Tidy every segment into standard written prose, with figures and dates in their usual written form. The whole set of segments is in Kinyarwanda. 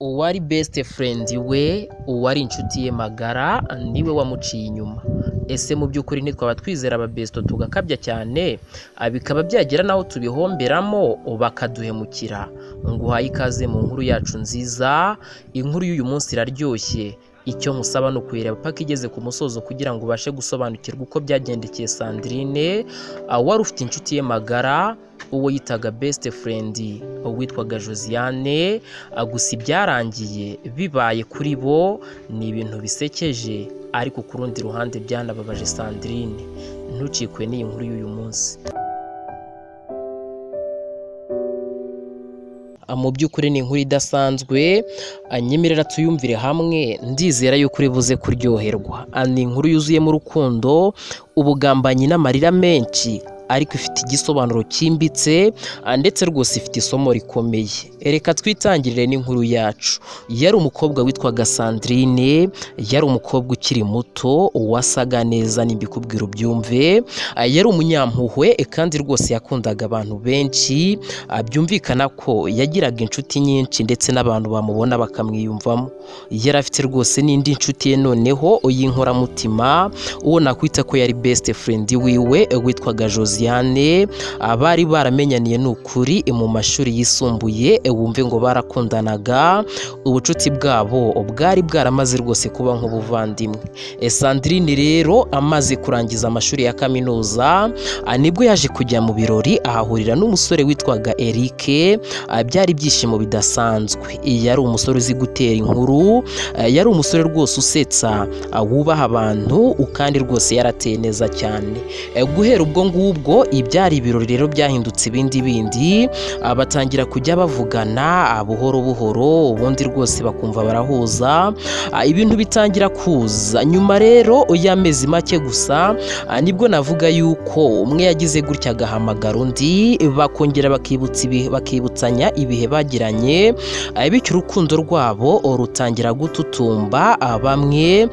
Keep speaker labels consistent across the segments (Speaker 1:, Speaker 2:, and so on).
Speaker 1: Uwari best friend we, uwari inshuti ye magara niwe wamuciye inyuma. Ese mu by'ukuri ntitwaba twizera ababesto tugakabya cyane, bikaba byagera n'aho tubihomberamo bakaduhemukira? Nguhaye ikaze mu nkuru yacu nziza, inkuru y'uyu munsi iraryoshye. Icyo nkusaba ni ukuyireba paka igeze ku musozo kugira ngo ubashe gusobanukirwa uko byagendekeye Sandrine, wari ufite inshuti ye magara, uwo yitaga best friend witwaga Josiane, gusa ibyarangiye bibaye kuri bo ni ibintu bisekeje, ariko ku rundi ruhande byanababaje Sandrine. Ntucikwe n'iyi nkuru y'uyu munsi. Mu by'ukuri ni inkuru idasanzwe, nyemerera tuyumvire hamwe, ndizera yuko uri buze kuryoherwa. Ni inkuru yuzuyemo urukundo, ubugambanyi n'amarira menshi, ariko ifite igisobanuro cyimbitse, ndetse rwose ifite isomo rikomeye. Reka twitangirire n'inkuru yacu. Yari umukobwa witwaga Sandrine, yari umukobwa ukiri muto, wasaga neza nimbikubwira ubyumve, yari umunyampuhwe kandi rwose yakundaga abantu benshi, byumvikana ko yagiraga inshuti nyinshi ndetse n'abantu bamubona bakamwiyumvamo. Yari afite rwose n'indi nshuti ye noneho y'inkoramutima, uwo nakwita ko yari best friend wiwe witwaga Josiane, bari baramenyaniye ni ukuri mu mashuri yisumbuye, wumve ngo barakundanaga, ubucuti bwabo bwari bwaramaze rwose kuba nk'ubuvandimwe. Sandrine rero amaze kurangiza amashuri ya kaminuza, nibwo yaje kujya mu birori ahahurira n'umusore witwaga Eric, byari ibyishimo bidasanzwe. Yari umusore uzi gutera inkuru, yari umusore rwose usetsa, wubaha abantu kandi rwose yarateye neza cyane. Guhera ubwo ngubwo ibyari ibirori rero byahindutse ibindi bindi, batangira kujya bavugana buhoro buhoro, ubundi rwose bakumva barahuza, ibintu bitangira kuza. Nyuma rero y'amezi make gusa, nibwo navuga yuko umwe yagize gutya agahamagara undi, bakongera bakibutsanya ibihe bagiranye, bityo urukundo rwabo rutangira gututumba. Bamwe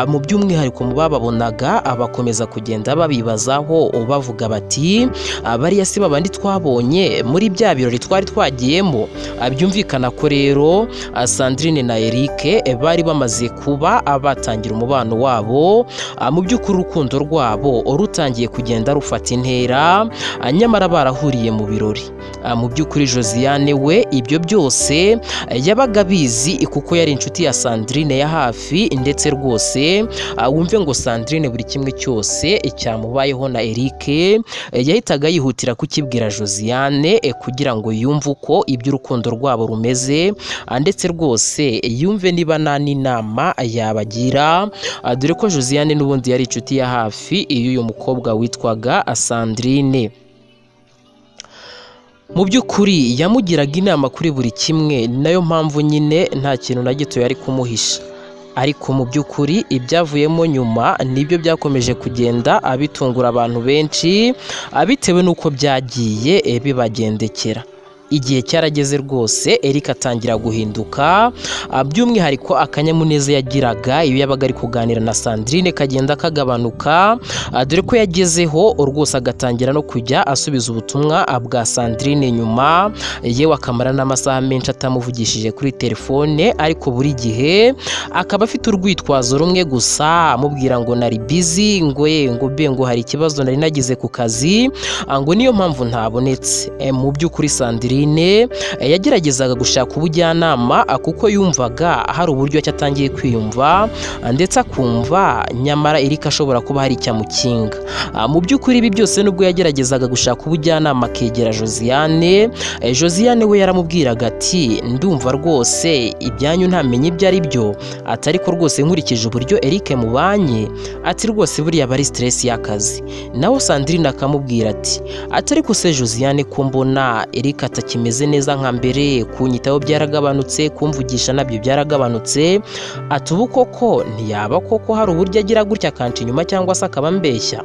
Speaker 1: mu by'umwihariko mu bababonaga bakomeza kugenda babibazaho bavuga bati bariya si babandi twabonye muri bya birori twari twagiyemo. Byumvikana ko rero Sandrine na Eric bari bamaze kuba batangira umubano wabo, mu by'ukuri urukundo rwabo rutangiye kugenda rufata intera, nyamara barahuriye mu birori. Mu by'ukuri Josiane we ibyo byose yabaga abizi kuko yari inshuti ya Sandrine ya hafi, ndetse rwose wumve ngo Sandrine buri kimwe cyose cyamubayeho na Eric yahitaga yihutira kukibwira Josiane kugira ngo yumve uko iby'urukundo rwabo rumeze, ndetse rwose yumve niba nta n'inama yabagira, dore ko Josiane n'ubundi yari inshuti ya hafi y'uyu mukobwa witwaga Sandrine. Mu by'ukuri yamugiraga inama kuri buri kimwe, ni nayo mpamvu nyine nta kintu na gito yari kumuhisha. Ariko mu by'ukuri ibyavuyemo nyuma nibyo byakomeje kugenda abitungura abantu benshi, bitewe n'uko byagiye bibagendekera. Igihe cyarageze rwose Eric atangira guhinduka, by'umwihariko akanyamuneza yagiraga iyo yabaga ari kuganira na Sandrine kagenda kagabanuka, dore ko yagezeho rwose agatangira no kujya asubiza ubutumwa bwa Sandrine nyuma, yewe akamara n'amasaha menshi atamuvugishije kuri telefone, ariko buri gihe akaba afite urwitwazo rumwe gusa amubwira ngo nari busy, ngo ye ngo be ngo hari ikibazo nari nagize ku kazi, ngo niyo mpamvu ntabonetse. Mu by'ukuri Sandrine yageragezaga gushaka ubujyanama kuko yumvaga hari uburyo ki atangiye kwiyumva, ndetse akumva nyamara Eric ashobora kuba hari icyo amukinga. Mu by'ukuri ibi byose nubwo yageragezaga gushaka ubujyanama akegera Josiane, Josiane we yaramubwiraga ati ndumva rwose ibyanyu ntamenye ibyo ari byo, ati ariko rwose nkurikije uburyo Eric mubanye, ati rwose buriya aba ari stress y'akazi. Naho Sandrine akamubwira ati ariko se Josiane ko mbona Eric atakimeze neza nka mbere, kunyitaho byaragabanutse, kumvugisha nabyo byaragabanutse, ati ubu koko ntiyaba koko hari uburyo agira gutya akanca inyuma cyangwa se akaba ambeshya.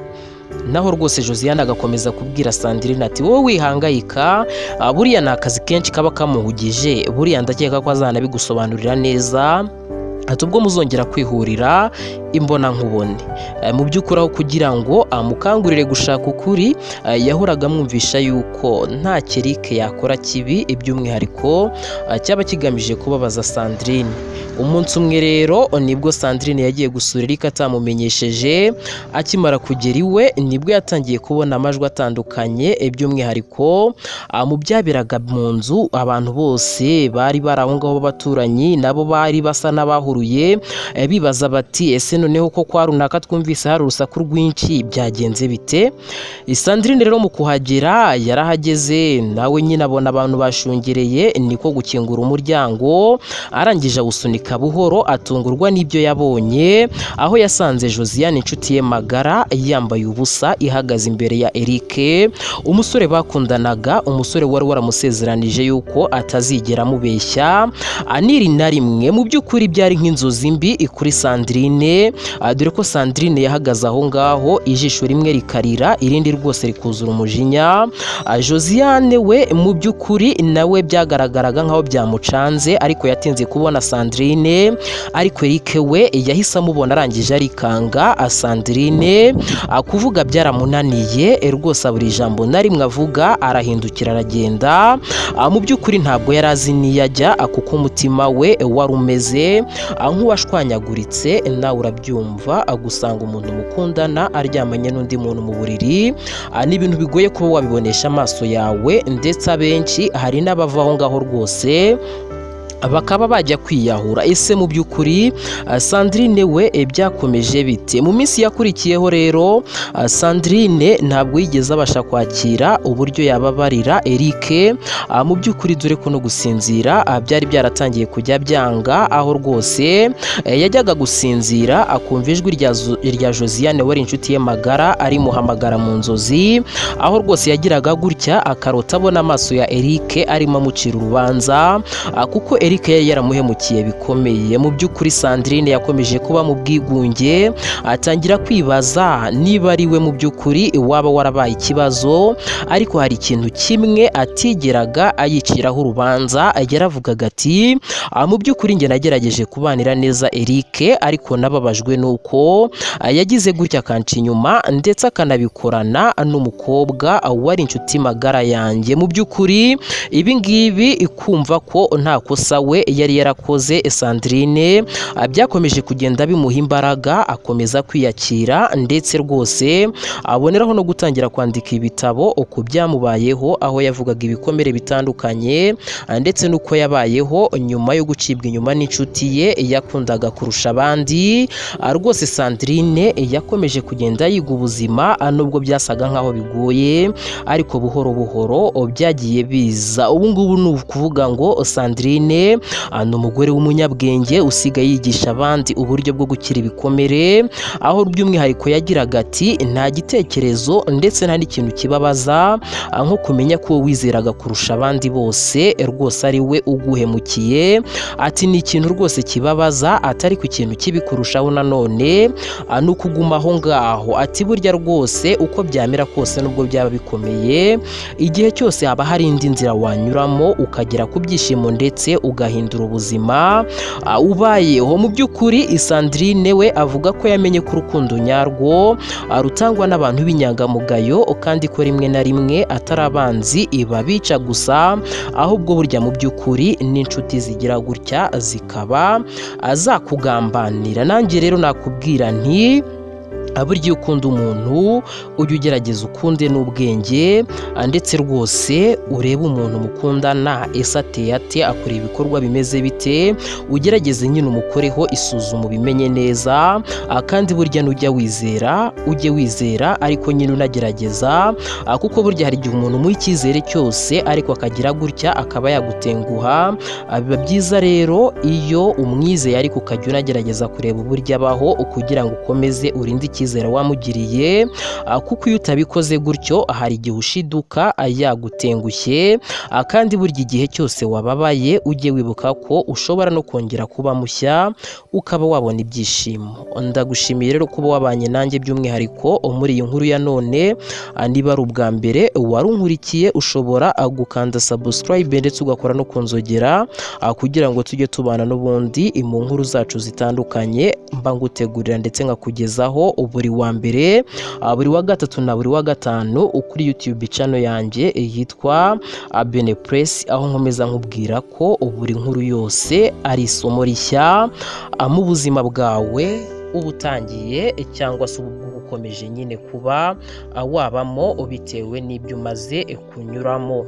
Speaker 1: Naho rwose Josiane agakomeza kubwira Sandrine ati wowe wihangayika, buriya ni akazi kenshi kaba kamuhugije, buriya ndakeka ko azanabigusobanurira neza, ati ubwo muzongera kwihurira Imbonankubone. Mu by'ukuri, aho kugira ngo amukangurire gushaka ukuri, yahoraga amwumvisha yuko nta Eric yakora kibi, by'umwihariko cyaba kigamije kubabaza Sandrine. Umunsi umwe rero nibwo Sandrine yagiye gusura Eric atamumenyesheje. Akimara kugera iwe nibwo yatangiye kubona amajwi atandukanye, by'umwihariko mu byaberaga mu nzu. Abantu bose bari bari aho ngaho b'abaturanyi nabo bari basa n'abahuruye, bibaza bati: "Ese noneho ko kwa runaka twumvise hari urusaku rwinshi, byagenze bite?" Sandrine rero mu kuhagera yarahageze, nawe nyine abona abantu bashungereye, niko gukingura umuryango. Arangije awusunika buhoro, atungurwa n'ibyo yabonye, aho yasanze Josiane, inshuti ye magara, yambaye ubusa, ihagaze imbere ya Eric, umusore bakundanaga, umusore wari waramusezeranije yuko atazigera amubeshya aniri na rimwe. Mu by'ukuri byari nk'inzozi mbi kuri Sandrine, dore ko Sandrine yahagaze aho ngaho, ijisho rimwe rikarira, irindi rwose rikuzura umujinya. Josiane we mu by'ukuri nawe byagaragaraga nkaho byamucanze, ariko yatinze kubona Sandrine. Ariko Eric we yahise amubona, arangije arikanga. Sandrine kuvuga byaramunaniye rwose, abura ijambo na rimwe avuga, arahindukira aragenda. Mu by'ukuri ntabwo yari azi n'iyo ajya, kuko umutima we wari umeze nk'uwashwanyaguritse. Nawe urabyumva, gusanga umuntu mukundana aryamanye n'undi muntu mu buriri ni ibintu bigoye kuba wabibonesha amaso yawe, ndetse abenshi hari n'abava aho ngaho rwose bakaba bajya kwiyahura. Ese mu by'ukuri Sandrine we byakomeje bite mu minsi yakurikiyeho? Rero Sandrine ntabwo yigeze abasha kwakira uburyo yababarira Eric mu by'ukuri, dore ko no gusinzira byari byaratangiye kujya byanga, aho rwose yajyaga gusinzira akumva ijwi rya Josiane wari inshuti ye magara arimuhamagara mu nzozi, aho rwose yagiraga gutya akarota abona amaso ya Eric arimo amucira urubanza, kuko Eric yari yaramuhemukiye bikomeye. Mu by'ukuri Sandrine yakomeje kuba mu bwigunge, atangira kwibaza niba ari we mu by'ukuri waba warabaye ikibazo. Ariko hari ikintu kimwe atigeraga ayiciraho urubanza. Yaravugaga ati: "Mu by'ukuri njye nagerageje kubanira neza Eric, ariko nababajwe nuko yagize gutya akanca inyuma, ndetse akanabikorana n'umukobwa wari inshuti magara yanjye." Mu by'ukuri ibi ngibi, kumva ko nta kosa we yari yarakoze, Sandrine byakomeje kugenda bimuha imbaraga, akomeza kwiyakira, ndetse rwose aboneraho no gutangira kwandika ibitabo ku byamubayeho, aho yavugaga ibikomere bitandukanye ndetse n'uko yabayeho nyuma yo gucibwa inyuma n'inshuti ye yakundaga kurusha abandi. Rwose Sandrine yakomeje kugenda yiga ubuzima, nubwo byasaga nkaho bigoye, ariko buhoro buhoro byagiye biza. Ubu ngubu ni ukuvuga ngo Sandrine ni umugore w'umunyabwenge usigaye yigisha abandi uburyo bwo gukira ibikomere, aho by'umwihariko yagiraga ati: "Nta gitekerezo ndetse nta n'ikintu kibabaza nko kumenya ko uwo wizeraga kurusha abandi bose rwose ari we uguhemukiye." Ati: "Ni ikintu rwose kibabaza," atari ku kintu kibi kurushaho nanone ni ukuguma aho ngaho. Ati: "Burya rwose uko byamera kose, nubwo byaba bikomeye, igihe cyose haba hari indi nzira wanyuramo ukagera ku byishimo ndetse ugahindura ubuzima ubayeho." Mu by'ukuri Sandrine we avuga ko yamenye ko urukundo nyarwo rutangwa n'abantu b'inyangamugayo, kandi ko rimwe na rimwe atari abanzi babica gusa, ahubwo burya mu by'ukuri n'inshuti zigira gutya zikaba zakugambanira. Nanjye rero nakubwira nti: burya iyo ukunda umuntu ujye ugerageza ukunde n'ubwenge, ndetse rwose urebe umuntu mukundana, ese ateye ate, akora ibikorwa bimeze bite, ugerageze nyine umukoreho isuzuma ubimenye neza. Kandi burya nujya wizera ujye wizera ariko nyine unagerageza, kuko burya hari igihe umuntu umuha icyizere cyose ariko akagira gutya akaba yagutenguha. Biba byiza rero iyo umwizeye ariko ukajya unagerageza kureba uburyo abaho kugira ngo ukomeze urinde icyizere. icyizere wamugiriye, kuko iyo utabikoze gutyo hari igihe ushiduka yagutengushye. Kandi burya igihe cyose wababaye ujye wibuka ko ushobora no kongera kuba mushya, ukaba wabona ibyishimo. Ndagushimiye rero kuba wabanye nanjye by'umwihariko muri iyi nkuru ya none. Niba ari ubwa mbere wari unkurikiye, ushobora gukanda subscribe ndetse ugakora no ku nzogera, kugira ngo tujye tubana n'ubundi mu nkuru zacu zitandukanye mba ngutegurira ndetse nkakugezaho buri wa mbere, buri wa gatatu na buri wa gatanu kuri YouTube channel yanjye yitwa Bene Press, aho nkomeza nkubwira ko buri nkuru yose ari isomo rishya mu buzima bwawe uba utangiye cyangwa se uba ukomeje nyine kuba wabamo bitewe n'ibyo umaze kunyuramo.